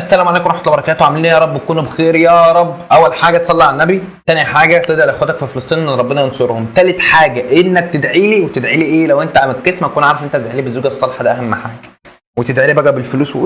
السلام عليكم ورحمة الله وبركاته. عاملين ايه؟ يا رب تكونوا بخير يا رب. اول حاجة تصلي على النبي، تاني حاجة تدعي لاخواتك في فلسطين ان ربنا ينصرهم، تالت حاجة انك تدعي لي، وتدعي لي ايه؟ لو انت عامل قسمه تكون عارف انت تدعي لي بالزوجه الصالحة، ده اهم حاجة، وتدعي لي بقى بالفلوس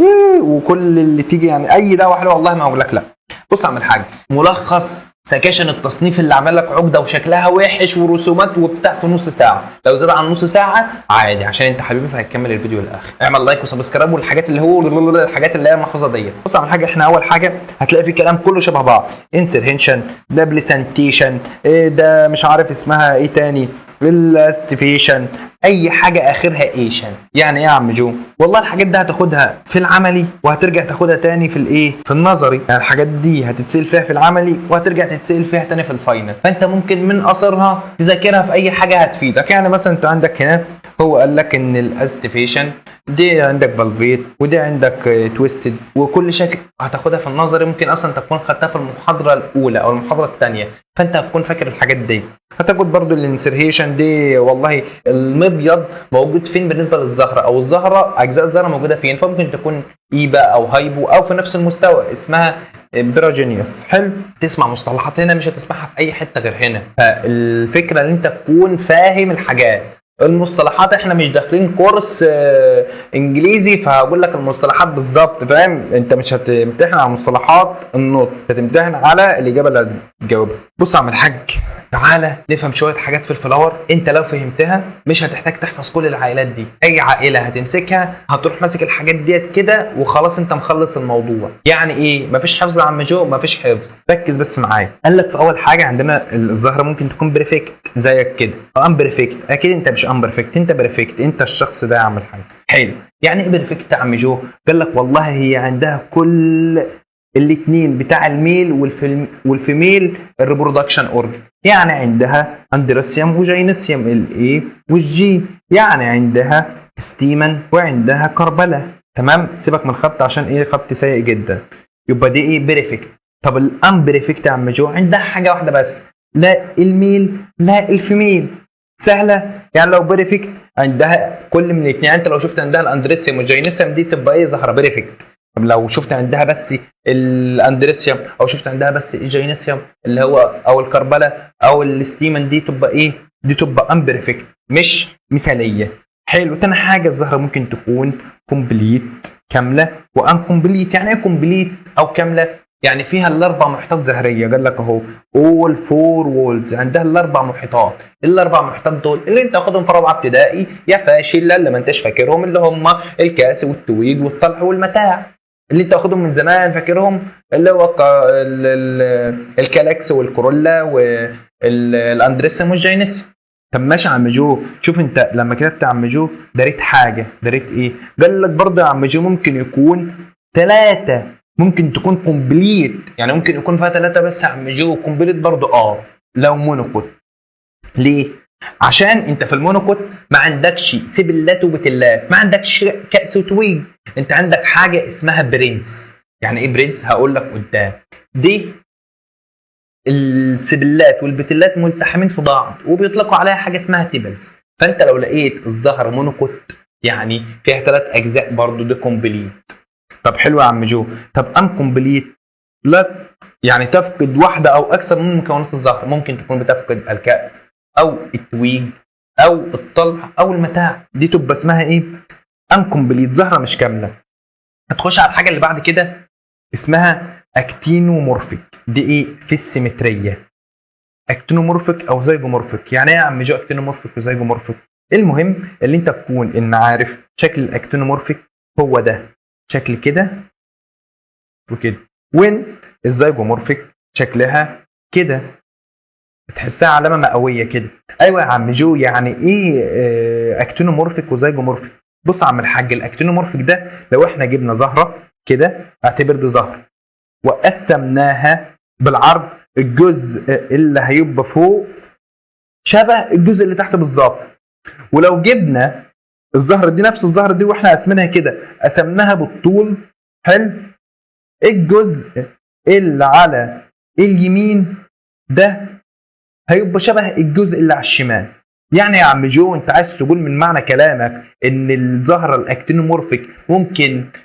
وكل اللي تيجي، يعني اي دعوه حلوة والله ما هقول لك لا. بص اعمل حاجة، ملخص سكاشن التصنيف اللي عمل لك عقده وشكلها وحش ورسومات وبتاع في نص ساعة، لو زاد عن نص ساعة عادي عشان انت حبيبي فهتكمل الفيديو للاخر. اعمل like و subscribe والحاجات اللي هو الحاجات اللي هي المحفوظة ديت. بص اعمل حاجة، احنا اول حاجة هتلاقي في كلام كله شبه بعض، insertion، ده placentation، ايه ده مش عارف اسمها ايه تاني، ال aestivation، اي حاجة اخرها ation. يعني ايه يا عم جو؟ والله الحاجات دي هتاخدها في العملي وهترجع تاخدها تاني في الايه؟ في النظري. يعني الحاجات دي هتتسال فيها في العملي وهترجع تتسال فيها تاني في ال final، فانت ممكن من قصرها تذاكرها في اي حاجة هتفيدك. يعني مثلا انت عندك هنا هو قال لك ان ال aestivation دي عندك valvate ودي عندك twisted، وكل شكل هتاخدها في النظري، ممكن اصلا تكون خدتها في المحاضرة الاولى او المحاضرة الثانية، فانت هتكون فاكر الحاجات دي. هتاخد برضو ال insertion دي، والله المبيض موجود فين بالنسبة للزهره، او الزهرة اجزاء الزهرة موجودة فين، فممكن تكون epi او hypo او في نفس المستوى اسمها perigynous. حلو، تسمع مصطلحات هنا مش هتسمعها في اي حتة غير هنا، فالفكرة ان انت تكون فاهم الحاجات المصطلحات. احنا مش داخلين كورس انجليزي فهقول لك المصطلحات بالظبط، فاهم؟ انت مش هتمتحن على مصطلحات النطق، هتمتحن على الاجابة اللي هتجاوبها. بص يا عم الحاج، تعالى نفهم شوية حاجات في ال flower. انت لو فهمتها مش هتحتاج تحفظ كل العائلات دي. اي عائلة هتمسكها هتروح ماسك الحاجات ديت كده وخلاص، انت مخلص الموضوع. يعني ايه مفيش حفظ يا عم جو؟ مفيش حفظ، ركز بس معايا. قال لك في اول حاجة عندنا الزهرة ممكن تكون perfect زيك كده او imperfect. اكيد انت مش imperfect، انت perfect، انت الشخص ده يا عم الحاج. حلو، يعني ايه perfect يا عم جو؟ قال لك والله هي عندها كل الاثنين بتاع ال male وال female ال reproduction organ، يعني عندها androecium و gynoecium، ال A وال G، يعني عندها stamen وعندها carpel. تمام، سيبك من الخط عشان ايه؟ خط سيء جدا. يبقى دي ايه؟ perfect. طب ال imperfect يا عم جو؟ عندها حاجة واحدة بس، لا ال male لا ال female. سهله، يعني لو perfect عندها كل من الاثنين، يعني انت لو شفت عندها ال androecium وال gynoecium دي تبقى ايه؟ زهره perfect. طب لو شفت عندها بس ال androecium او شفت عندها بس ال gynoecium اللي هو او ال carpel او ال stamen دي تبقى ايه؟ دي تبقى imperfect، مش مثاليه. حلو، تاني حاجة الزهرة ممكن تكون complete كاملة و incomplete. يعني ايه complete او كامله؟ يعني فيها الاربع محيطات زهريه. قال لك اهو all four whorls، عندها الاربع محيطات. الاربع محيطات دول اللي انت واخدهم في رابعه ابتدائي يا فاشل اللي ما انتش فاكرهم، اللي هم الكاس والتويج والطلح والمتاع، اللي انت واخدهم من زمان فاكرهم، اللي هو ال calyx وال corolla وال androecium وال gynoecium. طب ماشي يا عم جو، شوف انت لما كتبت يا عم جو دريت حاجه، دريت ايه؟ قال لك برضه يا عم جو ممكن يكون ثلاثه، ممكن تكون complete، يعني ممكن يكون فيها ثلاثة بس يا عم جو، complete برضه لو monocot. ليه؟ عشان انت في ال monocot ما عندكش سبلات وبتلات، ما عندكش كأس وتويج، انت عندك حاجة اسمها bracts. يعني ايه bracts؟ هقول لك قدام. دي السبلات والبتلات ملتحمين في بعض وبيطلقوا عليها حاجة اسمها tepals. فانت لو لقيت الزهر monocot يعني فيها ثلاث اجزاء برضو دي complete. طب حلو يا عم جو، طب incomplete؟ لا، يعني تفقد واحدة او اكثر من مكونات الزهر، ممكن تكون بتفقد الكأس او التويج او الطلح او المتاع، دي تبقى اسمها ايه؟ incomplete، زهره مش كامله. هتخش على الحاجة اللي بعد كده اسمها actinomorphic. دي ايه؟ في ال symmetry، actinomorphic او zygomorphic. يعني ايه يا عم جو actinomorphic و zygomorphic؟ المهم اللي انت تكون ان عارف شكل ال actinomorphic هو ده شكل كده وكده، وين ال zygomorphic شكلها كده، تحسها علامة مئوية كده. ايوه يا عم جو، يعني ايه actinomorphic و zygomorphic؟ بص يا عم الحاج، ال actinomorphic ده لو احنا جبنا زهره كده، اعتبر دي زهره وقسمناها بالعرض، الجزء اللي هيبقى فوق شبه الجزء اللي تحت بالظبط. ولو جبنا الزهرة دي، نفس الزهرة دي، واحنا قسمينها كده، قسمناها بالطول، حلو، الجزء اللي على اليمين ده هيبقى شبه الجزء اللي على الشمال. يعني يا عم جو انت عايز تقول من معنى كلامك ان الزهرة ال actinomorphic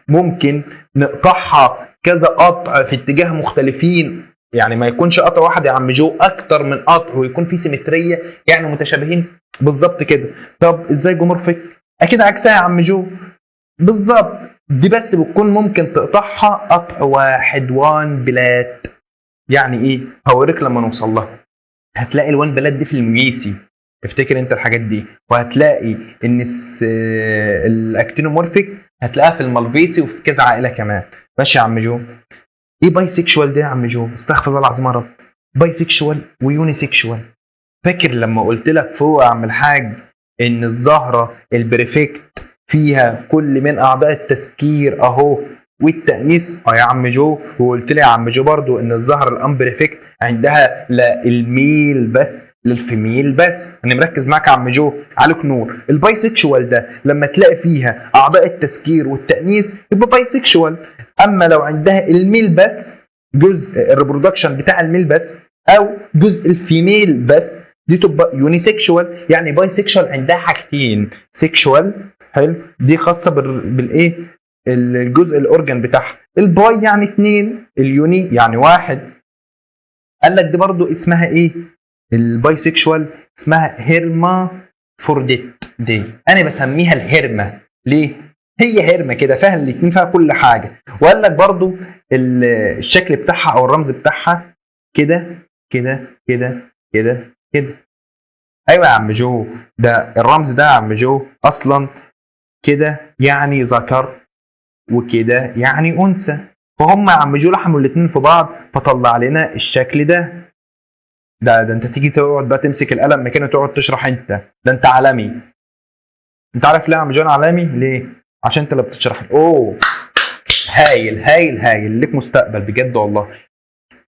ممكن نقطعها كذا قطع في اتجاه مختلفين، يعني ما يكونش قطع واحد يا عم جو، اكتر من قطع ويكون في symmetry، يعني متشابهين بالظبط كده. طب ال zygomorphic اكيد عكسها يا عم جو بالظبط، دي بس بتكون ممكن تقطعها قطع واحد one plait. يعني ايه؟ هوريك لما نوصل لها. هتلاقي ال one plait دي في ال Musaceae، افتكر انت الحاجات دي، وهتلاقي ان ال actinomorphic هتلاقيها في ال Malvaceae وفي كذا عائلة كمان. ماشي يا عم جو. ايه bisexual ده يا عم جو؟ استغفر الله العظيم يا رب. bisexual و unisexual. فاكر لما قلت لك فوق يا عم الحاج ان الزهرة ال perfect فيها كل من اعضاء التذكير اهو والتانيث؟ اه يا عم جو. وقلت لي يا عم جو برضو ان الزهرة ال imperfect عندها لا ال male بس لل female بس. انا مركز معاك يا عم جو، عليك نور. ال bisexual ده لما تلاقي فيها اعضاء التذكير والتانيث يبقى bisexual. اما لو عندها ال male بس، جزء ال reproduction بتاع ال male بس او جزء ال female بس، دي تبقى unisexual. يعني bisexual عندها حاجتين sexual. حلو، دي خاصة بالايه؟ الجزء ال organ بتاعها. ال bi يعني اتنين، ال uni يعني واحد. قال لك دي برضو اسمها ايه ال bisexual؟ اسمها hermaphrodite. دي انا بسميها الهرمه. ليه؟ هي هرمه كده، فيها الاتنين، فيها كل حاجة. وقال لك برضو الشكل بتاعها او الرمز بتاعها كده كده كده كده كده. ايوه يا عم جو، ده الرمز ده يا عم جو اصلا كده يعني ذكر وكده يعني انثى، فهم يا عم جو لحموا الاتنين في بعض فطلع لنا الشكل ده. ده انت تيجي تقعد بقى تمسك القلم مكانه تقعد تشرح انت، ده انت عالمي. انت عارف ليه يا عم جون عالمي؟ ليه؟ عشان انت اللي بتشرح. اوه هايل هايل هايل، ليك مستقبل بجد والله.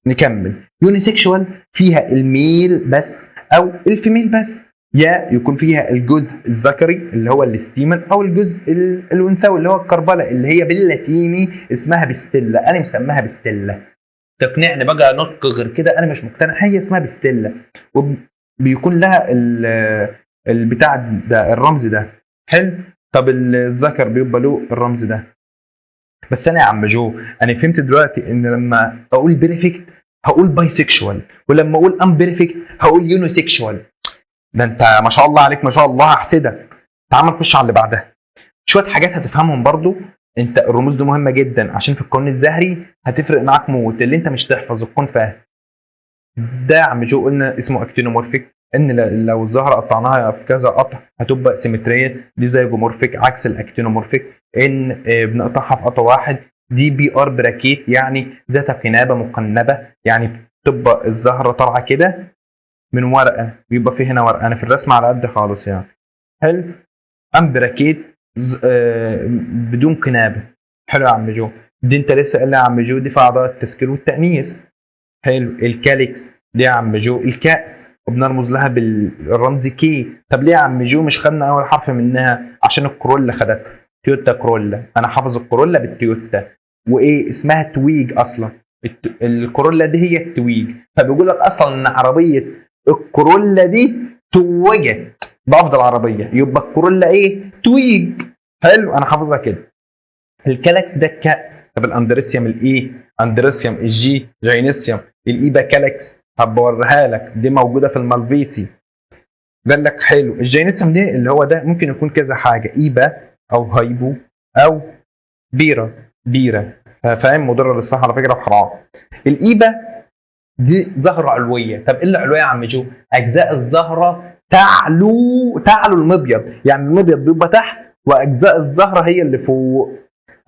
نكمل. unisexual فيها ال male بس او ال female بس، يا يكون فيها الجزء الذكري اللي هو ال stamen او الجزء الانثوي اللي هو ال carpel اللي هي باللاتيني اسمها pistilla. انا مسميها pistilla، تقنعني بقى نطق غير كده انا مش مقتنع، هي اسمها pistilla. وبيكون لها البتاع ده الرمز ده. حلو. طب الذكر بيبقى له الرمز ده بس. انا يا عم جو انا فهمت دلوقتي ان لما اقول perfect هقول bisexual، ولما اقول imperfect هقول unisexual. ده انت ما شاء الله عليك، ما شاء الله، هحسدك. تعال نخش على اللي بعدها. شوية حاجات هتفهمهم برضو انت، الرموز دي مهمة جدا عشان في القانون الزهري هتفرق معاك موت، اللي انت مش تحفظ القانون فاهم. ده يا عم جو قلنا اسمه actinomorphic، ان لو الزهرة قطعناها في كذا قطع هتبقى symmetry. دي zygomorphic عكس ال actinomorphic، ان بنقطعها في قطع واحد. دي بي ار bracket يعني ذات قنابه مقنبه، يعني بتبقى الزهرة طالعه كده من ورقة، بيبقى في هنا ورقة. انا في الرسم على قد خالص يعني. حلو. imbricate بدون قنابه. حلو يا عم جو. دي انت لسه قايل يا عم جو دي في اعضاء التذكير والتانيث. حلو. ال calyx دي يا عم جو الكأس، وبنرمز لها بالرمز K. طب ليه يا عم جو مش خدنا اول حرف منها؟ عشان الكورولا خدتها، تويوتا كورولا. انا حافظ الكورولا بالتويوتا، وايه اسمها؟ تويج اصلا. الكورولا دي هي التويج، فبيقول لك اصلا ان عربية الكورولا دي توجت بافضل عربية، يبقى الكورولا ايه؟ تويج. حلو، انا حافظها كده. ال calyx ده الكأس. طب ال androecium الايه؟ androecium ال G، gynoecium ال epicalyx، هبوريها لك، دي موجودة في ال Malvaceae. قال لك حلو، ال gynoecium دي اللي هو ده ممكن يكون كذا حاجة، epi او hypo او para. para فاهم؟ مضرة للصحة على فكرة وحرام. ال epi دي زهره علويه. طب ايه اللي علويه يا عم جو؟ اجزاء الزهرة تعلو المبيض، يعني المبيض بيبقى تحت واجزاء الزهرة هي اللي فوق.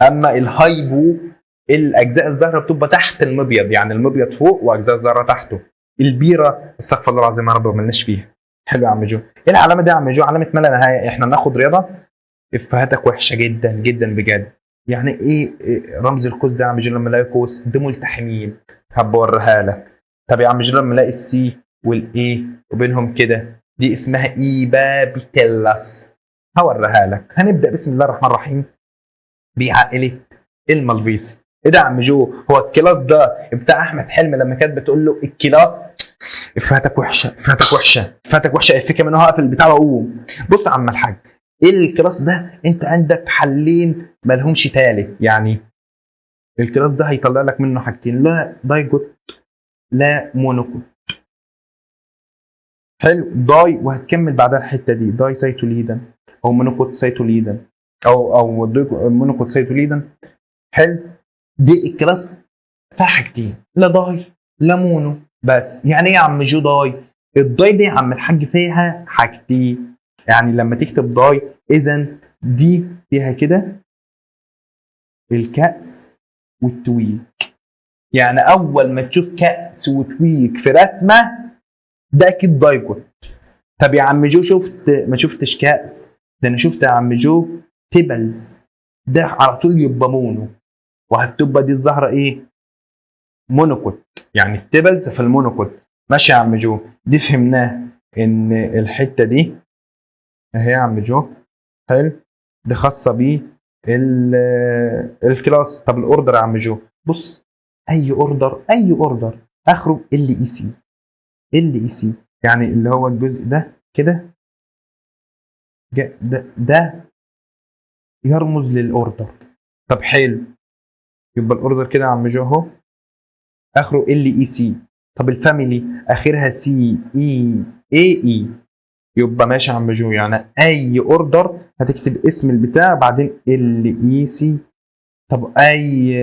اما ال hypo الاجزاء الزهرة بتبقى تحت المبيض، يعني المبيض فوق واجزاء الزهرة تحته. ال para استغفر الله العظيم يا رب ما مالناش فيها. حلو يا عم جو. ايه العلامة دي يا عم جو؟ علامة ما لا نهاية. احنا ناخد رياضة، افهاتك وحشة جدا جدا بجد. يعني إيه رمز القوس ده يا عم جو؟ لما الاقي قوس ده ملتحمين، هبوريها لك. طب يا عم جو لما الاقي ال C وال A وبينهم كده، دي اسمها epipetalous، هوريها لك. هنبدا بسم الله الرحمن الرحيم بعائله ال Malvaceae. ايه ده يا عم جو؟ هو ال class ده بتاع احمد حلمي لما كانت بتقول له ال class. افهاتك وحشة، افهاتك وحشة، افهاتك وحشة. افيه كمان هقفل البتاع واقوم. بص يا عم الحاج، ايه ال class ده؟ انت عندك حلين مالهمش تالت، يعني ال class ده هيطلع لك منه حاجتين، لا dicot لا monocot. حلو، di وهتكمل بعدها الحتة دي dicotyledon او monocot cotyledon او monocot cotyledon. حلو، دي ال class فيها حاجتين، لا di لا mono. بس يعني ايه يا عم جو di؟ ال di دي يا عم الحاج فيها حاجتين، يعني لما تكتب di اذا دي فيها كده الكأس وال twig. يعني اول ما تشوف كأس و twig في رسمه ده اكيد dicot. طب يا عم جو شفت ما شفتش كأس، ده انا شفت يا عم جو tepals، ده على طول يبقى mono، وهتبقى دي الزهرة ايه؟ monocot، يعني ال tepals في ال monocot. ماشي يا عم جو، دي فهمناه ان الحتة دي اهي يا عم جو. حلو، دي خاصة بيه ال class. طب ال order يا عم جو، بص اي order، اي order اخره ال اي سي، ال اي سي، يعني اللي هو الجزء ده كده ده يرمز لل order. طب حلو، يبقى ال order كده يا عم جو اهو اخره L E C. طب ال family اخرها C E A E، يبقى ماشي يا عم جو. يعني اي order هتكتب اسم البتاع بعدين L E C. طب اي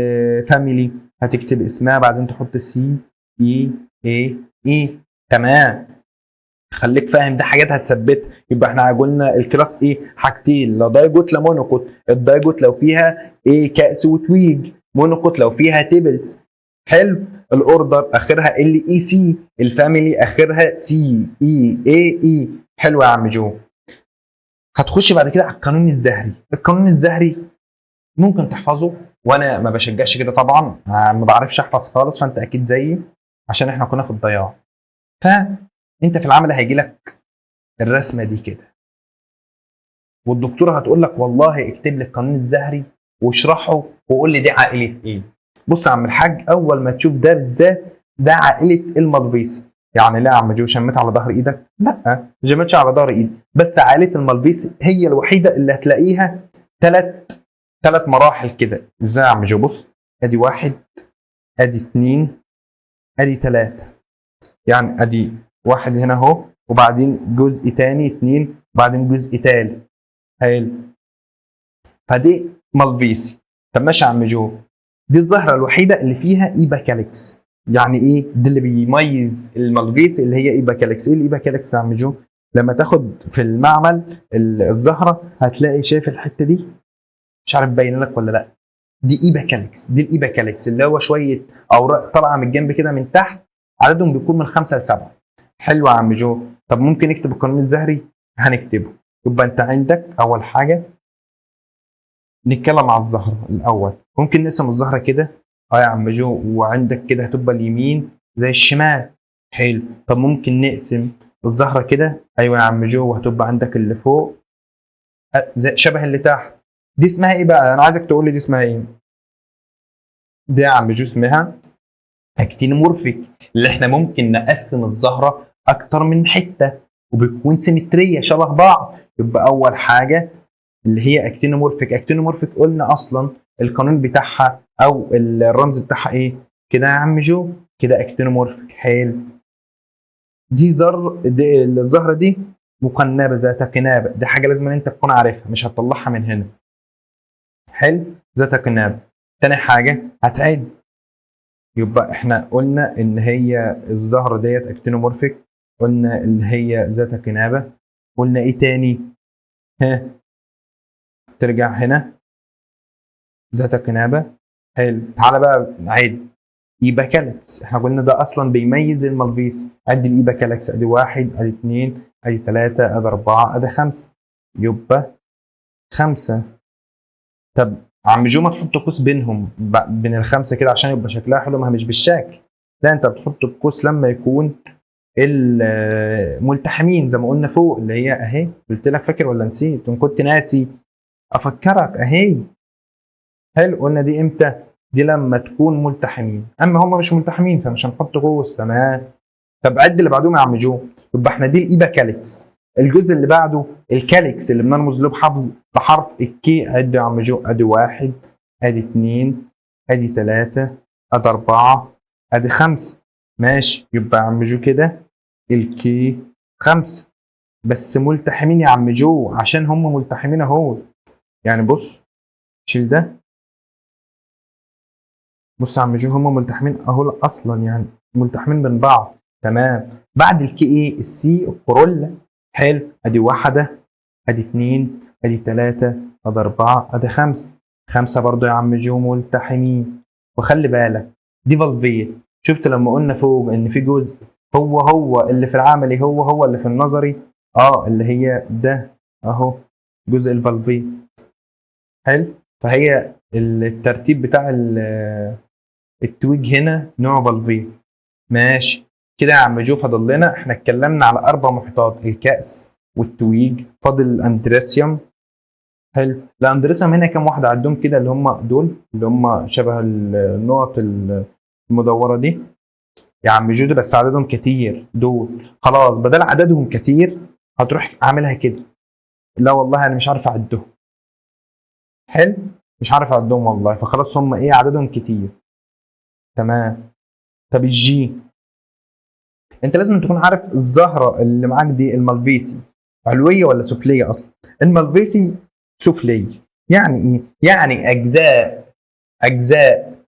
family هتكتب اسمها بعدين تحط C E A E. تمام، خليك فاهم، ده حاجات هتثبت. يبقى احنا قلنا ال class ايه؟ حاجتين، لا dicot لا monocot. ال dicot لو فيها ايه؟ كأس و twig. monocot لو فيها tepals. حلو، ال order اخرها L E C، ال family اخرها C E A E. حلو يا عم جو. هتخش بعد كده على القانون الزهري. القانون الزهري ممكن تحفظه، وانا ما بشجعش كده طبعا، ما بعرفش احفظ خالص، فانت اكيد زيي عشان احنا كنا في الضياع. فانت في العمل هيجي لك الرسمة دي كده، والدكتورة هتقول لك والله اكتب لي القانون الزهري واشرحه وقول لي دي عائلة ايه. بص يا عم الحاج، اول ما تشوف ده بالذات ده عائلة ال Malvaceae. يعني لا يا عم جو شميت على ظهر ايدك؟ لا ما شميتش على ظهر ايدي، بس عائلة ال Malvaceae هي الوحيدة اللي هتلاقيها ثلاث مراحل كده. ازاي يا عم جو؟ بص، ادي واحد، ادي اثنين، ادي ثلاثة. يعني ادي واحد هنا اهو، وبعدين جزء تاني اثنين، وبعدين جزء تالت. حلو، فدي Malvaceae. طب ماشي يا عم جو، دي الزهرة الوحيدة اللي فيها epicalyx. يعني ايه؟ ده اللي بيميز ال Malvaceae اللي هي epicalyx. ايه ال epicalyx يا عم جو؟ لما تاخد في المعمل الزهرة هتلاقي، شايف الحتة دي؟ مش عارف باين لك ولا لا، دي epicalyx. دي ال epicalyx اللي هو شوية اوراق طالعه من الجنب كده من تحت، عددهم بيكون من 5 ل7. حلو يا عم جو. طب ممكن نكتب القانون الزهري؟ هنكتبه. يبقى انت عندك اول حاجة نتكلم على الزهرة الاول. ممكن نقسم الزهرة كده يا عم جو، وعندك كده هتبقى اليمين زي الشمال. حلو. طب ممكن نقسم الزهرة كده، ايوه يا عم جو، وهتبقى عندك اللي فوق زي شبه اللي تحت. دي اسمها ايه بقى؟ انا عايزك تقول لي دي اسمها ايه. دي يا عم جو اسمها actinomorphic، اللي احنا ممكن نقسم الزهرة اكتر من حتة وبتكون symmetry شبه بعض. يبقى اول حاجة اللي هي actinomorphic. actinomorphic قلنا اصلا القانون بتاعها او الرمز بتاعها ايه؟ كده يا عم جو، كده actinomorphic. حلو. دي دي الزهرة دي مقنبه ذات قنابه، دي حاجة لازم انت تكون عارفها، مش هتطلعها من هنا. حلو، ذات قنابه. تاني حاجة هتعد، يبقى احنا قلنا ان هي الزهرة ديت actinomorphic، قلنا ان هي ذات قنابه، قلنا ايه تاني؟ ها، ترجع هنا ذات قنابه. حلو، تعالى بقى نعد. epicalyx، احنا قلنا ده اصلا بيميز ال Malvaceae. عد ال epicalyx، ادي واحد، ادي اثنين، ادي ثلاثة، ادي أربعة، ادي خمسة، يبقى خمسة. طب عم جو ما تحط قوس بينهم، بين الخمسة كده عشان يبقى شكلها حلو، ما هي مش بالشكل. لا، انت بتحط القوس لما يكون الملتحمين زي ما قلنا فوق، اللي هي اهي، قلت لك فاكر ولا نسيت؟ وان كنت ناسي افكرك اهي. حلو، قلنا دي امتى؟ دي لما تكون ملتحمين، اما هم مش ملتحمين فمش هنحط قوس. تمام. طب عد اللي بعدهم يا عم جو. يبقى احنا دي ال epicalyx، الجزء اللي بعده ال calyx اللي بنرمز له بحرف ال K. عد يا عم جو، ادي واحد، ادي اثنين، ادي 3، ادي 4، ادي 5. ماشي، يبقى يا عم جو كده ال K 5 بس ملتحمين يا عم جو، عشان هم ملتحمين اهو. يعني بص شيل ده، بص يا عم جو هم ملتحمين اهو اصلا، يعني ملتحمين من بعض. تمام. بعد ال K ايه؟ ال C ال corolla. حلو، ادي 1، ادي 2، ادي 3، ادي 4، ادي 5. 5 برضو يا عم جو ملتحمين. وخلي بالك دي valvate. شفت لما قلنا فوق ان في جزء هو هو اللي في العملي هو هو اللي في النظري، اللي هي ده اهو جزء ال valvate. حلو، فهي الترتيب بتاع ال twig هنا نوع valvate. ماشي كده يا عم جو. فاضل لنا احنا اتكلمنا على 4 محيطات، الكأس وال twig، فاضل ال androecium. حلو، ال androecium هنا كام واحدة؟ عندهم كده اللي هم دول اللي هم شبه النقط المدوره دي يا عم جو، بس عددهم كتير دول. خلاص بدل عددهم كتير هتروح عاملها كده. لا والله انا مش عارف اعدهم. حلو، مش عارف اعدهم والله، فخلاص هم ايه عددهم كتير. تمام. طب ال G انت لازم تكون عارف الزهرة اللي معاك دي ال Malvaceae علويه ولا سفليه اصلا؟ ال Malvaceae سفليه. يعني ايه؟ يعني اجزاء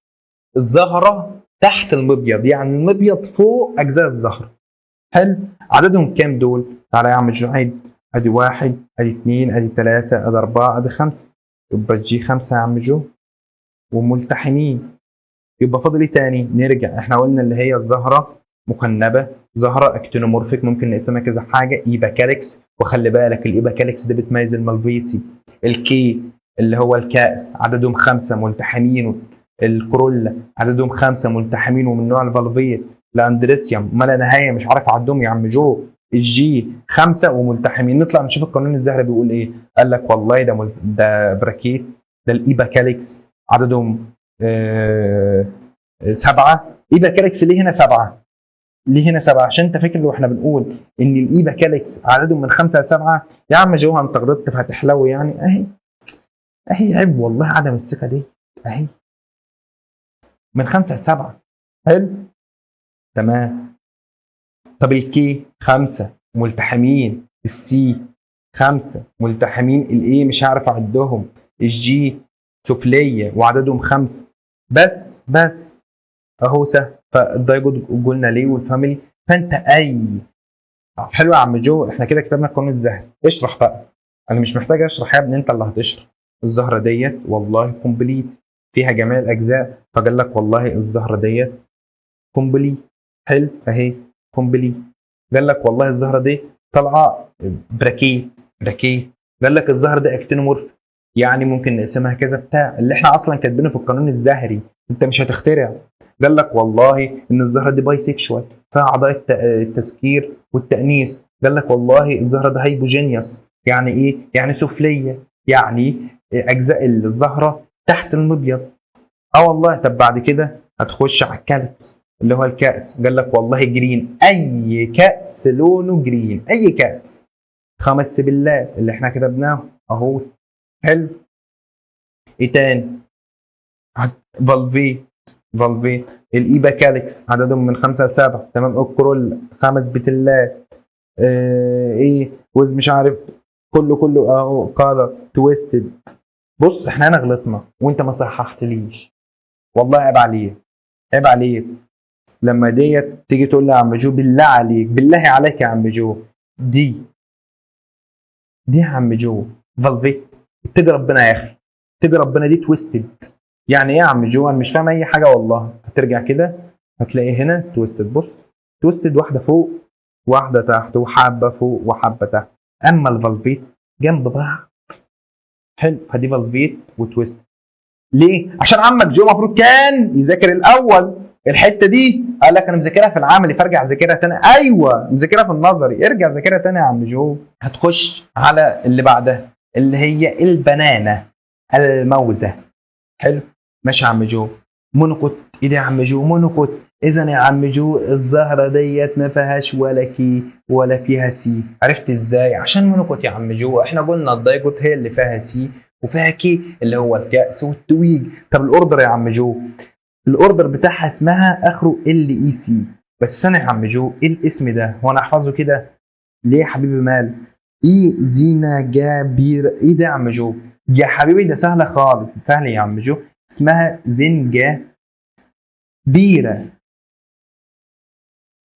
الزهرة تحت المبيض، يعني المبيض فوق اجزاء الزهرة. حلو، عددهم كام دول؟ تعالى يا عم جعيد، ادي 1، ادي 2، ادي 3، ادي 4، ادي 5. يبقى ال G 5 يا عم جو وملتحمين. يبقى فاضل ايه تاني؟ نرجع، احنا قلنا اللي هي الزهرة مقنبه، زهره actinomorphic، ممكن نقسمها كذا حاجة، epicalyx، وخلي بالك ال epicalyx ده بتميز ال Malvaceae. ال K اللي هو الكأس عددهم 5 ملتحمين، ال corolla عددهم 5 ملتحمين ومن نوع ال valvate. ال androecium ما لا نهاية مش عارف اعدهم يا عم جو. ال G 5 وملتحمين. نطلع نشوف القانون الزهري بيقول ايه. قال لك والله ده bracket، ده ال epicalyx عددهم 7. epicalyx ليه هنا 7؟ ليه هنا 7؟ عشان انت فاكر لو احنا بنقول ان ال epicalyx عددهم من 5 ل 7 يا عم جو انت غلطت فهتحلو يعني. اهي اهي، عيب والله عدم الثقة دي. اهي من 5 ل 7. حلو تمام. طب ال K 5 ملتحمين، ال C 5 ملتحمين، ال A مش هعرف اعدهم، ال G سفليه وعددهم 5 بس اهو سهل. فال dicot قلنا ليه وال family. فانت اي حلو يا عم جو، احنا كده كتبنا القانون الزهري. اشرح بقى، انا مش محتاج اشرح يا ابني، انت اللي هتشرح. الزهرة ديت والله complete فيها جميع الاجزاء، فقال لك والله الزهرة ديت complete. حلو اهي complete. قال لك والله الزهرة دي طالعه bracket bracket. قال لك الزهرة دي actinomorph، يعني ممكن نقسمها كذا بتاع اللي احنا اصلا كاتبينه في القانون الزهري، انت مش هتخترع. قال لك والله ان الزهرة دي bisexual فيها اعضاء التذكير والتانيث. قال لك والله الزهرة ده hypogynous، يعني ايه؟ يعني سفليه، يعني اجزاء الزهرة تحت المبيض. والله. طب بعد كده هتخش على ال calyx اللي هو الكأس. قال لك والله green، اي كأس لونه green، اي كأس، 5 sepal ات اللي احنا كتبناه اهو. حلو. ايه تاني؟ valvate valvate. ال epicalyx عددهم من 5 ل 7. تمام. ال corolla 5 petal ات. ايه وز مش عارف كله اهو color twisted. بص احنا هنا غلطنا وانت ما صححتليش، والله عيب عليك، عيب عليك. لما ديت تيجي تقول لي يا عم جو بالله عليك، بالله عليك يا عم جو، دي يا عم جو valvate، اتقي ربنا يا اخي، اتقي ربنا، دي twisted. يعني ايه يا عم جو؟ انا مش فاهم اي حاجة والله. هترجع كده هتلاقي هنا twisted. بص twisted، واحدة فوق واحدة تحت، وحبه فوق وحبه تحت. اما ال valvate جنب بعض. حلو، فدي valvate و twisted. ليه؟ عشان عمك جو المفروض كان يذاكر الاول الحتة دي، قال لك انا مذاكرها في العملي فارجع اذاكرها تاني. ايوه مذاكرها في النظري، ارجع ذاكرها تاني يا عم جو. هتخش على اللي بعدها اللي هي ال banana، الموزه. حلو ماشي يا عم جو. monocot، ايه ده يا عم جو؟ monocot. اذا يا عم جو الزهرة ديت ما فيهاش ولا K ولا فيها C. عرفت ازاي؟ عشان monocot يا عم جو. احنا قلنا ال dicot هي اللي فيها C. وفيها K اللي هو الكأس والتويج. طب ال order يا عم جو، ال order بتاعها اسمها اخره L E C. بس انا يا عم جو ايه الاسم ده؟ هو انا احفظه كده ليه يا حبيبي؟ مال ايه زينة جابير؟ ايه ده يا عم جو؟ يا حبيبي ده سهلة خالص، سهلة يا عم جو، اسمها زنجة بيرة.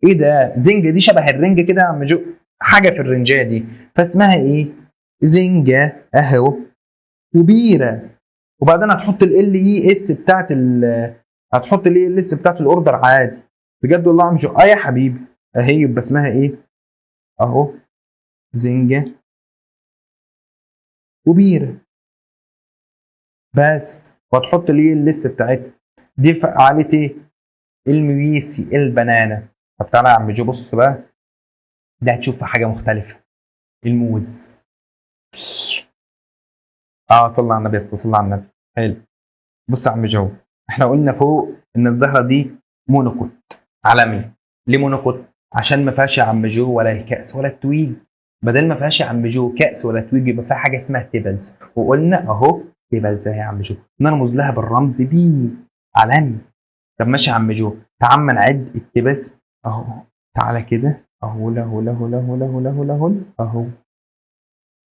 ايه ده؟ زنجة دي شبه الرنجة كده يا عم جو، حاجة في الرنجة دي، فاسمها ايه؟ زنجة اهو وبيرة. وبعدين هتحط ال E S بتاعت ال، هتحط ال E S بتاعت ال order عادي. بجد والله يا عم جو؟ اه يا حبيبي اهي، يبقى اسمها ايه؟ اهو زنجة وبيرة بس، وهتحط ال E L S بتاعتها دي. فعالية ايه؟ ال Musaceae ال banana. طب تعالى يا عم جو بص بقى، ده هتشوف حاجة مختلفة، الموز. صلى على النبي يا اسطى، صلى على النبي. حلو. بص يا عم جو، احنا قلنا فوق ان الزهرة دي monocot عالمي. ليه monocot؟ عشان ما فيهاش يا عم جو ولا الكأس ولا التويج. بدل ما فيهاش يا عم جو كأس ولا تويج يبقى فيها حاجة اسمها tepals، وقلنا اهو tepals اهي يا عم جو، نرمز لها بالرمز P عالمي. طب ماشي يا عم جو، تعال نعد ال tepals اهو، تعالى كده اهو، له له له له له له اهو.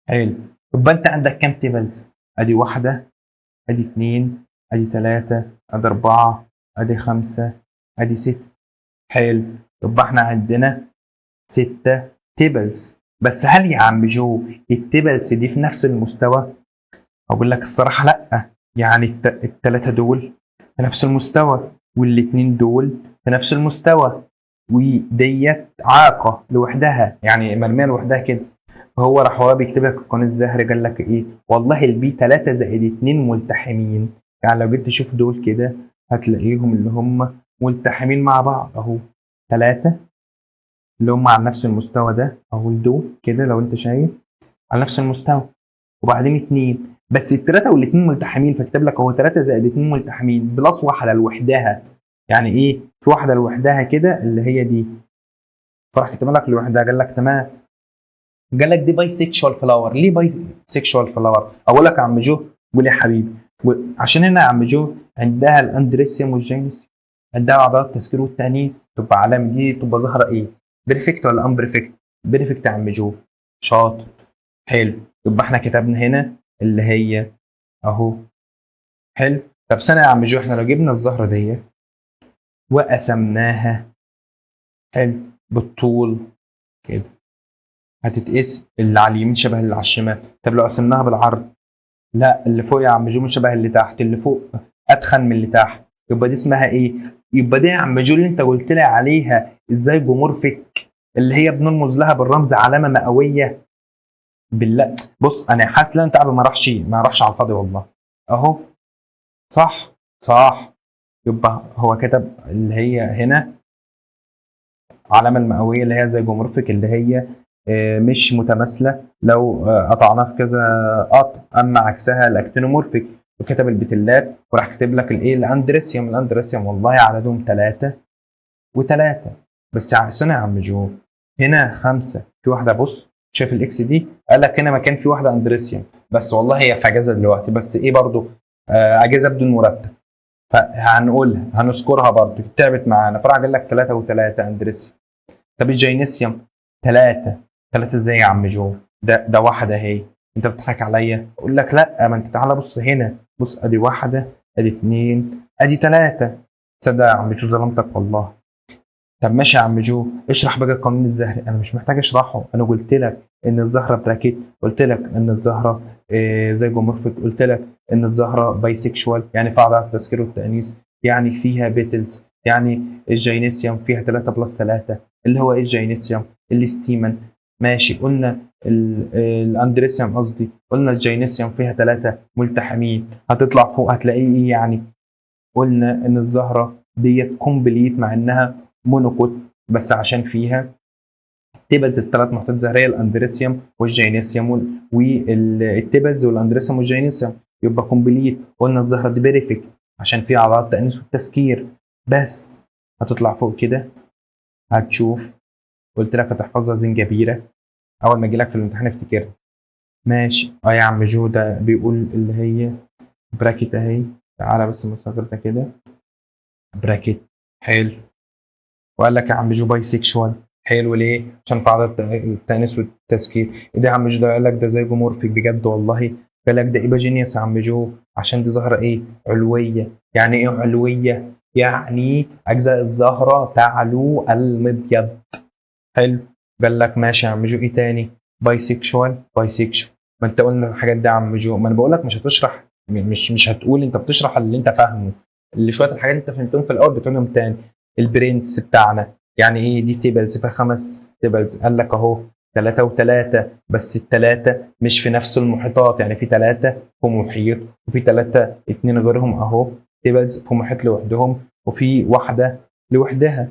حلو. يبقى انت عندك كام tepals؟ ادي واحدة، ادي اتنين، ادي تلاتة، ادي اربعة، ادي خمسة، ادي ستة. حلو. يبقى احنا عندنا 6 tepals. بس هل يا عم جو ال tepals دي في نفس المستوى؟ اقول لك الصراحة لا، يعني التلاتة دول في نفس المستوى، والاتنين دول في نفس المستوى، وديت عاقة لوحدها، يعني مرمية لوحدها كده. فهو راح هو بيكتب لك القانون الزهري، قال لك ايه؟ والله ال P 3 زائد 2 ملتحمين. يعني لو جيت تشوف دول كده هتلاقيهم اللي هم ملتحمين مع بعض اهو، 3 اللي هم على نفس المستوى ده اهو، دول كده لو انت شايف على نفس المستوى، وبعدين 2، بس التلاتة والاتنين ملتحمين، فكتب لك اهو 3 زائد 2 ملتحمين plus واحدة لوحدها. يعني ايه؟ في واحدة لوحدها كده اللي هي دي، فراح كتب لك لوحدها، قال لك تمام. قال لك دي bisexual flower. ليه bisexual flower؟ اقول لك يا عم جو، قول يا حبيبي، عشان هنا يا عم جو عندها ال androecium وال gynoecium، عندها اعضاء التذكير والتانيث، تبقى علامة دي تبقى زهره ايه؟ perfect ولا imperfect؟ perfect يا عم جو، شاطر. حلو. يبقى احنا كتبنا هنا اللي هي اهو. حلو. طب سنة يا عم جو، احنا لو جبنا الزهرة دي وقسمناها حلو بالطول كده هتتقسم اللي على اليمين شبه اللي على الشمال. طب لو قسمناها بالعرض، لا اللي فوق يا عم جو مش شبه اللي تحت، اللي فوق اتخن من اللي تحت، يبقى دي اسمها ايه؟ يبقى دي يا عم جو اللي انت قلت لي عليها ال zygomorphic، اللي هي بنرمز لها بالرمز علامة مئوية. بالله بص انا حاسس ان تعب ما راحش على الفاضي والله. اهو صح صح. يبقى هو كتب اللي هي هنا علامة المئويه اللي هي zygomorphic، اللي هي مش متماثلة لو قطعناها في كذا قطع، اما عكسها ال actinomorphic. وكتب البتلات، وراح كاتب لك الايه؟ ال androecium. ال androecium والله عددهم 3 و3 بس. استنى يا عم جو، هنا 5 في واحدة، بص شايف ال X دي؟ قال لك هنا مكان في واحدة androecium بس، والله هي في اجازه دلوقتي، بس ايه برضو اجازه بدون مرتب، فهنقولها هنذكرها برضو، تعبت معانا. فراح قال لك 3 و3 androecium. طب ال gynoecium 3 3 ازاي يا عم جو؟ ده واحدة اهي، انت بتضحك عليا؟ اقول لك لا، ما انت تعالى بص هنا، بص ادي واحدة، ادي 2، ادي 3. تصدق يا عم جو ظلمتك والله. طب ماشي يا عم جو، اشرح بقى القانون الزهري. انا مش محتاج اشرحه، انا قلت لك ان الزهرة bracket، قلت لك ان الزهرة zygomorphic، قلت لك ان الزهرة bisexual يعني فيها اعضاء التذكير والتانيث، يعني فيها petals، يعني ال gynoecium فيها 3 plus 3 اللي هو ايه ال gynoecium؟ ال stamen. ماشي، قلنا ال androecium قصدي، قلنا ال gynoecium فيها 3 ملتحمين، هتطلع فوق هتلاقيه ايه يعني؟ قلنا ان الزهرة ديت complete مع انها monocot، بس عشان فيها tepals الثلاث محيطات زهريه، الاندريسيوم والجينيسيوم والتيبلز والاندريسيوم والجينيسيوم، يبقى complete. قلنا الزهرة دي perfect عشان فيها اعضاء التانيث والتذكير بس. هتطلع فوق كده هتشوف، قلت لك هتحفظها زنجبيره، اول ما اجي لك في الامتحان افتكرها. ماشي. يا عم جو ده بيقول اللي هي bracket اهي، تعالى بس نصغر ده كده bracket. حلو. وقال لك يا عم جو bisexual. حلو، ليه؟ عشان في عدد التانيث والتذكير. ايه ده يا عم جو؟ ده قال لك ده zygomorphic بجد والله. قال لك ده epigynous يا عم جو عشان دي زهره ايه؟ علويه. يعني ايه علويه؟ يعني اجزاء الزهرة تعلو المبيض. حلو. قال لك ماشي يا عم جو، ايه تاني؟ bisexual bisexual. ما انت قلنا الحاجات دي يا عم جو، ما انا بقول لك مش هتشرح، مش هتقول، انت بتشرح اللي انت فاهمه، اللي شوية الحاجات اللي انت فهمتهم في الاول بتقولهم تاني. البرنس بتاعنا يعني ايه؟ دي tepals فيها 5 tepals. قال لك اهو 3 و3، بس ال3 مش في نفس المحيطات، يعني في 3 في محيط وفي 3 2 غيرهم اهو tepals في محيط لوحدهم وفي واحدة لوحدها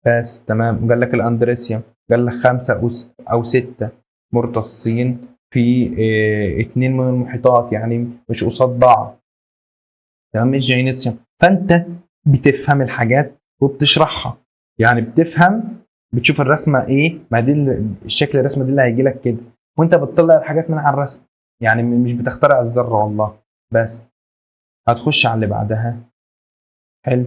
بس. تمام. قال لك ال androecium، قال لك 5 او 6 مرتصين في 2 من المحيطات، يعني مش قصاد بعض. تمام. ال gynoecium. فانت بتفهم الحاجات وبتشرحها، يعني بتفهم، بتشوف الرسمة ايه، ما دي الشكل الرسمة دي اللي هيجي لك كده، وانت بتطلع الحاجات من على الرسم، يعني مش بتخترع الذرة والله. بس هتخش على اللي بعدها. حلو.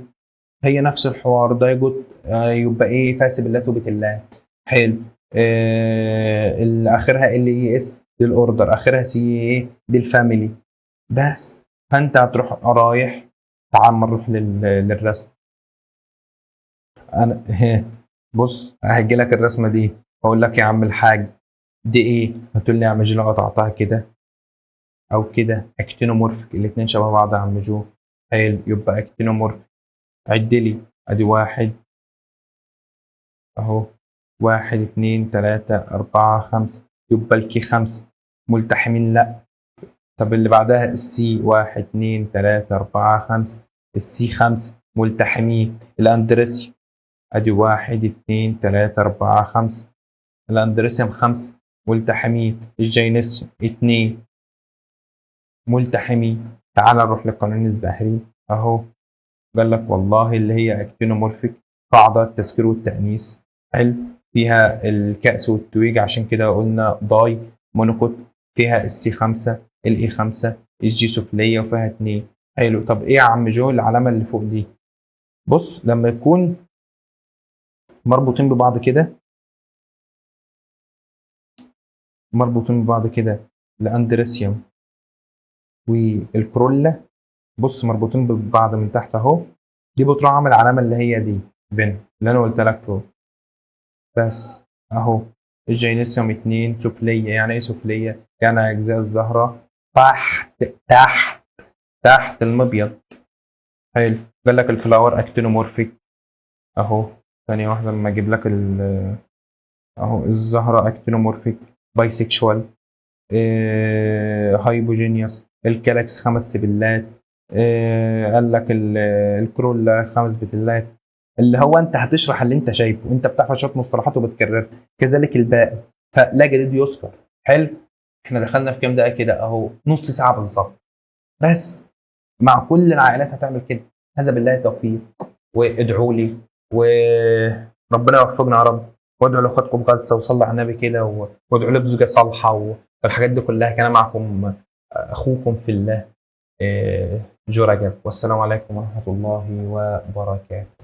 هي نفس الحوار، dicot يبقى ايه؟ فيها سبلات وبتلات. حلو. اللي اخرها L E S دي ال order، اخرها C A دي ال family بس. فانت هتروح رايح، تعال نروح للرسم. انا بص هجي لك الرسمة دي، اقول لك يا عم الحاج دي ايه؟ هتقول لي يا عم جو لو قطعتها كده او كده actinomorphic، الاثنين شبه بعض يا عم جو. حلو، يبقى actinomorphic. عد لي، ادي 1 اهو، 1 2 3 4 5، يبقى ال K 5 ملتحمين. لا، طب اللي بعدها ال C 1 2 3 4 5، ال C 5 ملتحمين. ال androecium ادي 1 2 3 4 5، ال androecium 5 ملتحمين. ال gynoecium 2 ملتحمين. تعال نروح للقانون الزهري اهو. قال لك والله اللي هي actinomorphic قاعدة التذكير والتأنيث. حلو. فيها الكأس والتويج، عشان كده قلنا di monocot. فيها ال C 5 ال E 5 ال G سفلية وفيها 2. حلو. طب ايه يا عم جو العلامة اللي فوق دي؟ بص لما يكون مربوطين ببعض كده، مربوطين ببعض كده ال androecium وال corolla، بص مربوطين ببعض من تحت اهو، دي بتروح عامل علامة اللي هي دي بين اللي انا قلت لك فوق بس اهو. ال gynoecium 2 سفلية. يعني ايه سفلية؟ يعني اجزاء الزهرة تحت تحت تحت المبيض. حلو. قال لك ال flower actinomorphic اهو، ثانية واحدة لما اجيب لك اهو الزهرة actinomorphic bisexual، hypogynous، ال calyx 5 سبلات، قال لك ال corolla 5 بتلات. اللي هو انت هتشرح اللي انت شايفه، انت بتحفظ شوية مصطلحات وبتكررها، كذلك الباقي، فلا جديد يذكر. حلو. احنا دخلنا في كام دقيقة كده اهو؟ نص ساعة بالظبط بس. مع كل العائلات هتعمل كده. هذا بالله التوفيق، وادعوا لي وربنا يوفقنا يا رب، وادعوا لاخواتكم غزة، وصلوا على النبي كده، وادعوا لي بزوجه صالحه والحاجات دي كلها. كان معكم اخوكم في الله جو رجب، والسلام عليكم ورحمة الله وبركاته.